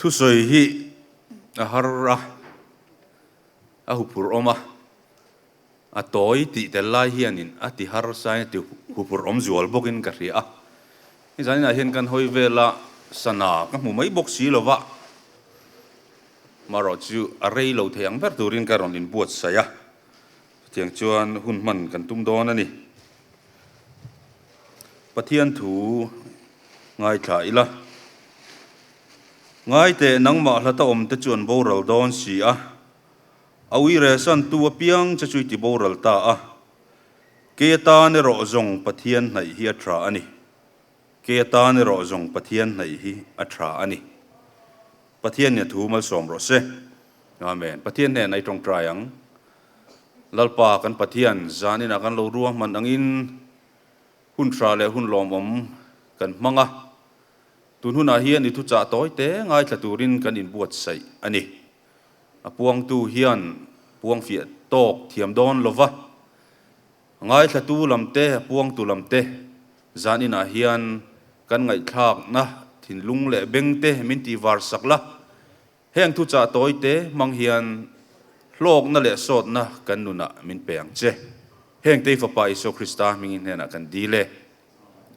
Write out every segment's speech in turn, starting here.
Thusawi hi a har a, a huphurh awm a, a tawi tih tel lai hianin a ti harsain a ti huphurh awm zual bawkin ka hria a. Nizan inah hian kan hawi vel a, sana ka hmu mai bawk si lo va, marawh chu a rei lo thei ang ber turin ka rawn inbuatsaih a, chutiang chuan hun hman kan tum dawn a ni. Pathian thu ngaithla ila. Ngai teh nangmah hlata awmte chu an boral dawn si a, a uire santu apiang che chu i ti boral ta a. Kei atan erawh zawng Pathian hnaih hi a tha a ni. Kei atan erawh zawng Pathian hnaih hi a tha a ni. Pathian nia thu malsawm rawh se. Amen. Pathian hnenah i tawngtai ang. Lalpa kan Pathian, zaninah kan lo ruahman angin hun tha leh hun lawmawm kan hmang a. Tun hunah hian i thuchah tawi te ngaithla turin kan inbuatsaih a ni. A puangtu hian puang fiah tawk thiam dawn lova, ngaithlatu lam te, a puangtu lam te zaninah hian kan ngaihthlakna thinlung leh beng te min tihvar sak la. Heng thuchah tawi te hmang hian hlawkna leh sawtna kan nunah min pe ang che. Heng tei Fapa Isua Krista hmingin hnenah kan dil e.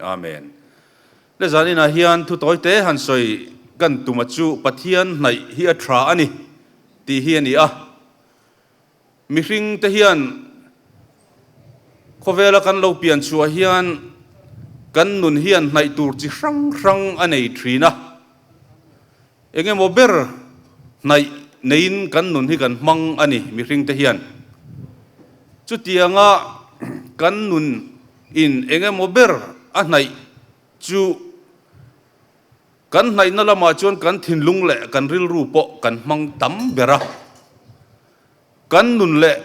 Amen. Le zaninah hian thu tawi te han sawi kan tum a chu Pathian hnaih hi a tha a ni tih hi a ni a. Mihring te hian khawvela kan lo pian chhuah hian kan nun hian hnaih tur chi hrang hrang a nei thin a. Eng emaw ber hnaih neiin kan nun hi kan hmang a ni mihring te hian. Chutianga kan nun in eng emaw ber a hnaih chu kan hnaihna lamah chuan kan thinlung leh kan rilru pawh kan hmang tam ber a. Kan nun leh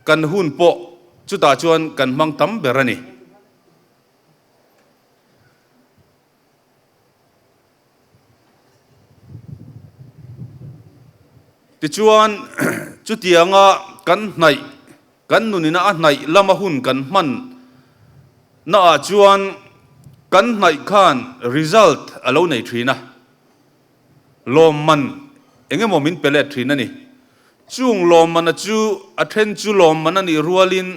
kan hun pawh chutah chuan kan hmang tam ber a ni. Tichuan, chutianga kan hnaih, kan nunina a hnaih lama hun kan hman naah chuan kan hnaih khan result a lo nei thin a, lawmman eng emaw min pe let thin a ni. Chung lawmmana chu a then chu lawmman a nih rualin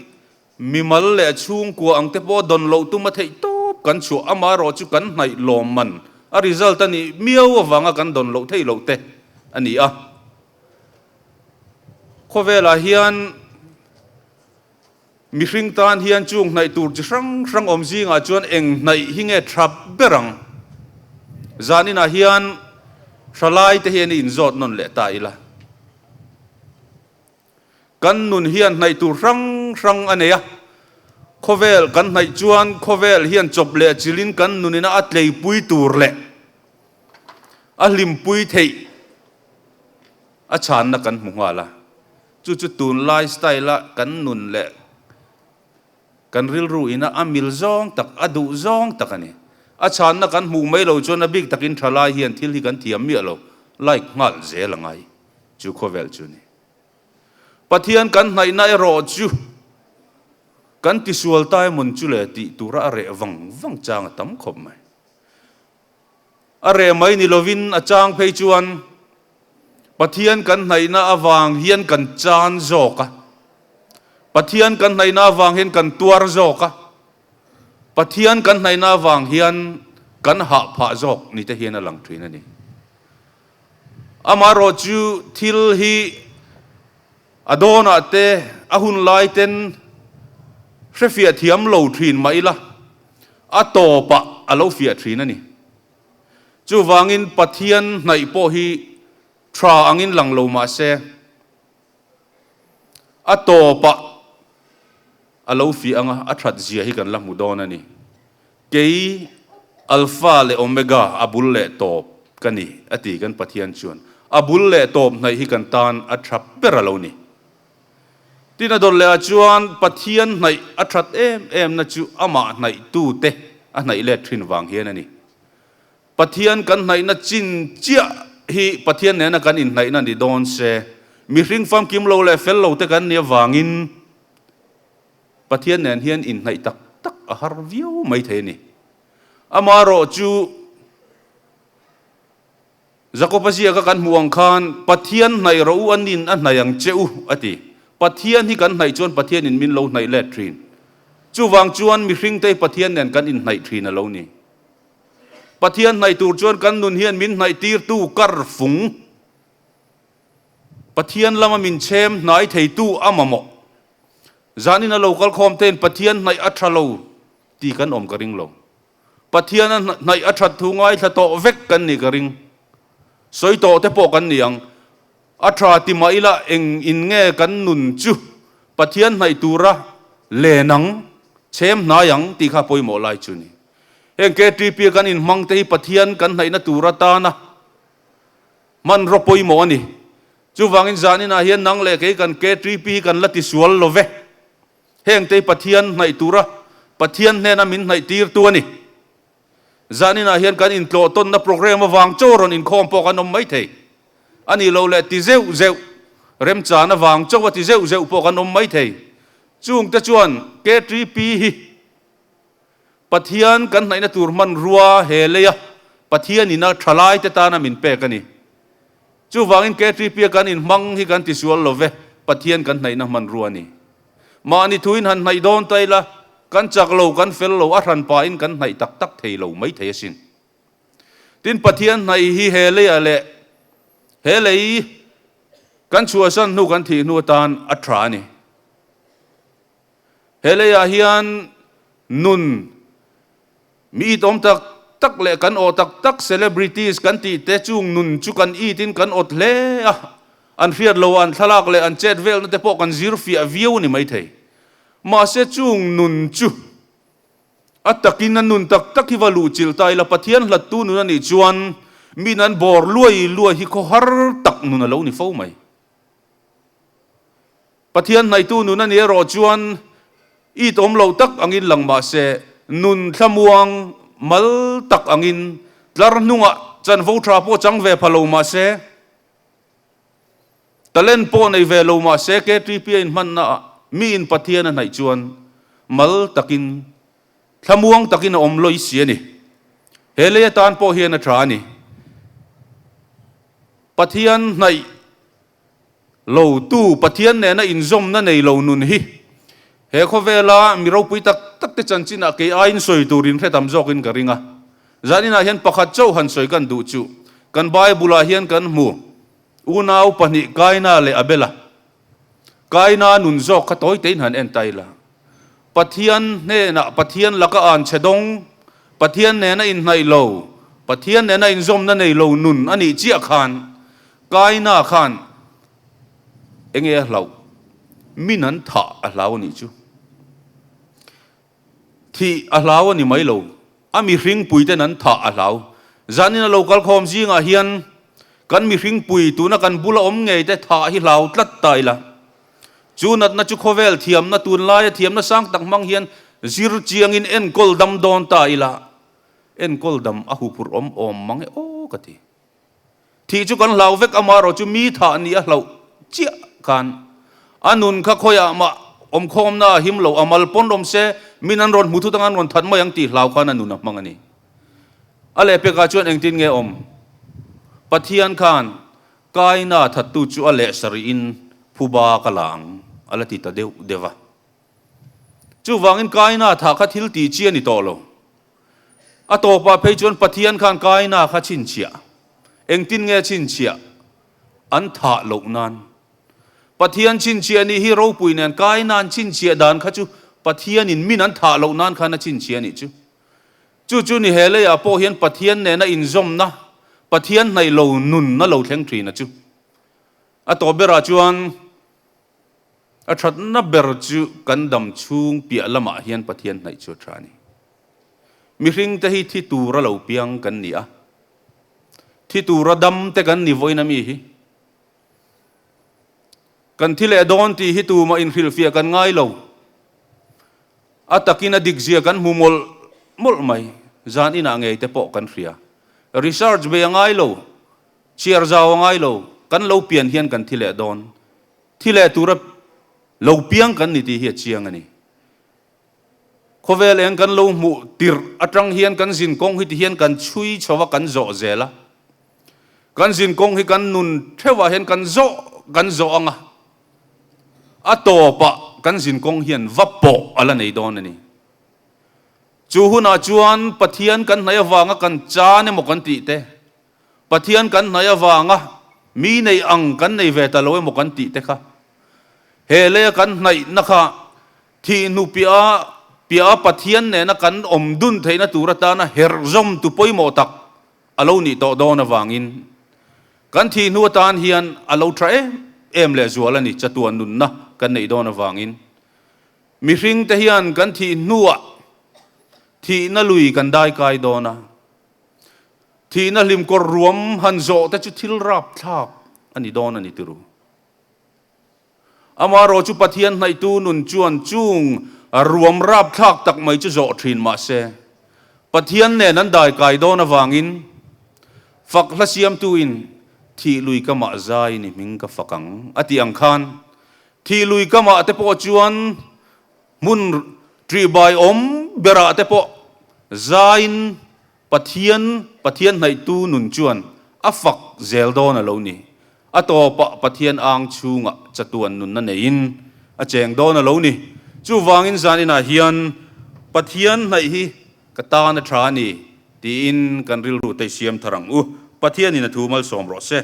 Mimal leh chhungkua ang te pawh dawn loh tum a theih tawp kan chhuah amaherawh chu kan hnaih lawmman a result a nih miau avanga kan dawn loh theih loh te a ni a. Khawvelah hian mihring tan hian chung hnaih tur chi hrang hrang awm zingah chuan eng hnaih hi nge tha ber ang? Zaninah hian thalai te hian i inzawt nawn leh ta ila. Kan nun hian hnaih tur hrang hrang a nei a, khawvel kan hnaih chuan khawvel hian chawp leh chilin kan nunina a tleipui tur leh a hlimpui theih a chhanna kan hmu nghal a. Chu chu tunlai style-a kan nun leh kan rilru ina a mil zawng tak, a duh zawng tak a ni. A chhanna kan hmuh mai lo chuan a bik takin thalai hian thil hi kan thiam miah lo, like nghal zel a ngai. Chu khawvel chu ni. Pathian kan hnaihna erawh chu kan tisual ta emawn chu le tih tura a reh vang vang chang a tam khawp mai. A reh mai ni lovin a chang phei chuan Pathian kan hnaihna avang hian kan chan zawk a, Pathian kan hnaihna avang hian kan tuar zawk a, Pathian kan hnaihna avang hian kan hah phah zawk ni te hian a lang thin a ni. Amaherawh chu thil hi a dawnah te a hun lai ten hrefiah thiam lo thin mah ila a tawpah a lo fiah thin a ni. Chuvangin Pathian hnaih pawh hi tha angin lang lo mah se a tawpah a lo fiah anga a that zia hi kan la hmu dawn a ni. Kei Alpha leh Omega, a bul leh tawp ka ni, a ti kan Pathian chuan. A bul leh tawp hnaih hi kan tan a tha ber a lo ni. Tin a dawt leh ah chuan Pathian hnaih a that em em na chu amah hnaih tu te a hnaih let thin vang hian a ni. Pathian kan hnaihna chin chiah hi Pathian nena kan inhnaihna ni dawn se, mihring famkim lo leh fel lo te kan nih avangin Pathian nen hian inhnaih tak tak a har viau mai thei a ni. Amaherawh chu Jakoba ziaka kan hmuh ang khan, Pathian hnaih rawh u a nin a hnaih ang che u, a ti. Pathian hi kan hnaih chuan Pathianin min lo hnaih let thin. Chuvang chuan mihringte hi Pathian nen kan inhnaih thin a lo ni. Pathian hnaih tur chuan kan nun hian min hnaih tirtu kar fung, Pathian lama min chhem hnai theitu a mamawh. Zanin a lo kal khawm tein Pathian hnaih a tha lo ti kan awm ka ring lo. Pathian a hnaih a that thu ngaithla tawh vek kan nih ka ring. Sawi tawh te pawh kan ni ang. A tha ti mah ila eng in nge kan nun chu Pathian hnaih tura len ang, chhem hnai ang tih kha pawimawh lai chu ni. Heng KTP a kan inhmang te hi Pathian kan hnaihna tur atana hmanraw pawimawh a ni. Chuvangin zaninah hian nang leh kei kan KTP hi kan la tisual lo ve. Hengte hi Pathian hnaih tura Pathian hnena min hnaih tirtu a ni. Zaninah hian kan intlawh tawnna programme avang chaw rawn inkhawm pawh kan awm mai thei. A nih loh leh ti zeuh zeuh, remchan avang chaw a ti zeuh zeuh pawh kan awm mai thei. Chungte chuan KTP hi Pathian kan hnaihna tur hmanrua he leia Pathianina thalaite tana min pek a ni. Chuvangin KTP-a kan inhmang hi kan tisual lo ve, Pathian kan hnaihna hmanrua a ni. Mahni thuin han hnaih dawn ta ila, kan chak lo, kan fel lo, a hran pahin kan hnaih tak tak thei lo mai thei asin. Tin, Pathian hnaih hi he leiah leh he lei kan chhuahsan hnu kan thih hnu atan a tha a ni. He leiah hian nun Mi it awm tak tak leh kan aw tak tak celebrities kan tih te chung nun chu kan it in kan awt hle a, an hriat lo an thlalak leh an chet velna te pawh kan zir fiah viau a ni maithei. Mahse chung nun chu a takin a nun tak tak hi va luh chilh ta ila Pathian hlattu nun a nih chuan min an bawr luai luai hi khawhar tak nun a lo ni fo mai. Pathian hnaihtu nun a ni erawh chuan it awm lo tak angin lang mah se, nun thlamuang mal tak angin tlar hnungah chanvo tha pawh chang ve pha lo mah se, talent pawh nei ve lo mah se KTP a inhmannaah miin Pathian a hnaih chuan mal takin thlamuang takin a awm lawih si a ni. He lei atan pawh hian a tha a ni. Pathian hnaih Lo tu Pathian nena inzawmna nei lo nun hi he khawvela mi ropui tak tak te chanchinah kei aiin sawi tur in hre tam zawkin ka ring a. Zaninah hian pakhat chauh han sawi kan duh chu kan Bible-ah hian kan hmu unau pahnih Kaina leh Abela. Kaina nun zawk kha tawi tein han en ta ila. Pathian hnenah Pathian laka an che dawng, Pathian nena inhnaih lo, Pathian nena inzawmna nei lo nun a nih chiah khan Kaina khan enge a hlauh? Min an thah a hlau a nih chu. Thih a hlau a ni mai lo, a mihringpui ten an thah a hlau. Zanin a lo kal khawm zingah hian kan mihringpui tuna kan bula awm ngei te thah hi hlau tlat ta ila. Chu natna chu khawvel thiamna tunlaia thiamna sang tak hmang hian zir chiangin enkawl dam dawn ta ila, enkawl dam a huphurh awm awm mang e aw ka ti. Thih chu kan hlau vek amarawh chu mi thah nih a hlauh chiah khan a nun kha khawiah mah awmkhawmna a him lo, a mal pawn awm se min an rawn hmu thut anga an rawn that mai ang tih hlau khan a nun a hmang a ni. A lehpekah chuan engtin nge awm? Pathian khan Kaina thattu chu a leh sarih-in phuba ka la ang a la ti ta deuh deuh a. Chuvangin Kaina thah kha thil tih chi a ni tawh lo. A tawpah phei chuan Pathian khan Kaina kha chhinchhiah. Engtin nge chhinchhiah? An thah loh nan. Pathian chhinchhiah nih hi ropui nen Kaina'n chhinchhiah dan kha chu Pathianin min an thah loh nan khan a chhinchhiah nih chu. Chu chu ni he leiah pawh hian Pathian nena inzawmna, Pathian hnaih lo nun a lo thleng thin a chu. A tawp berah chuan A thatna ber chu kan dam chhung piah lamah hian Pathian hnaih chu a tha a ni. Mihringte hi thi tura lo piang kan ni a, thi tura dam te kan ni vawiin ami hi. Kan thi leh dawn tih hi tumah inhrilhfiah kan ngai lo. A takin a dikzia kan hmu mawlh mawlh mai. Zan inah ngei te pawh kan hria. Research ve a ngai lo, chhiar zau a ngai lo, kan lo pian hian kan thi leh dawn. Thi leh tura lo piang kan ni tih hi a chiang a ni. Khawvel eng kan lo hmuh tirh atang hian kan zin kawng hi ti hian kan chhui chho a, kan zawh zel a. Kan zinkawng hi kan nun theuhah hian kan zawh kan zawh ang a, a tawpah kan zinkawng hian va pawh a la nei dawn a ni. Chu hunah chuan Pathian kan hnaih avanga kan chan emaw kan tih te, Pathian kan hnaih avanga mi nei ang kan nei ve ta lo emaw kan tih te kha, he leia kan hnaihna kha thih hnu piah piah a Pathian nena kan awm dun theihna tur atana herh zawm tu pawimawh tak a lo nih tawh dawn avangin kan thih hnu atan hian a lo tha em em lehzual a ni, chatuan nunna kan neih dawn avangin. Mihring te hian kan thih hnuah thihna lui kan dai kai dawn a, thihna hlimkawr ruam han zawh te chu thil rapthlak a ni dawn a ni tiru. Amaherawh chu Pathian hnaihtu nun chuan chung ruam rapthlak tak mai chu zawh thin mah se, Pathian nen an dai kai dawn avangin fak hla siamtuin thih lui ka mah zai ni hming ka fak ang a tih ang khan Thih lui kamah te pawh chuan hmun ṭihbai awm berah te pawh zaiin Pathian, Pathian hnaihtu nun chuan a fak zel dawn a lo ni. A tawpah Pathian ang chhungah chatuan nunna neiin a cheng dawn a lo ni. Chuvangin zaninah hian Pathian hnaih hi ka tan a ṭha a ni tiin kan rilru te i siam thar ang u. Pathianin a thu malsawm rawh se.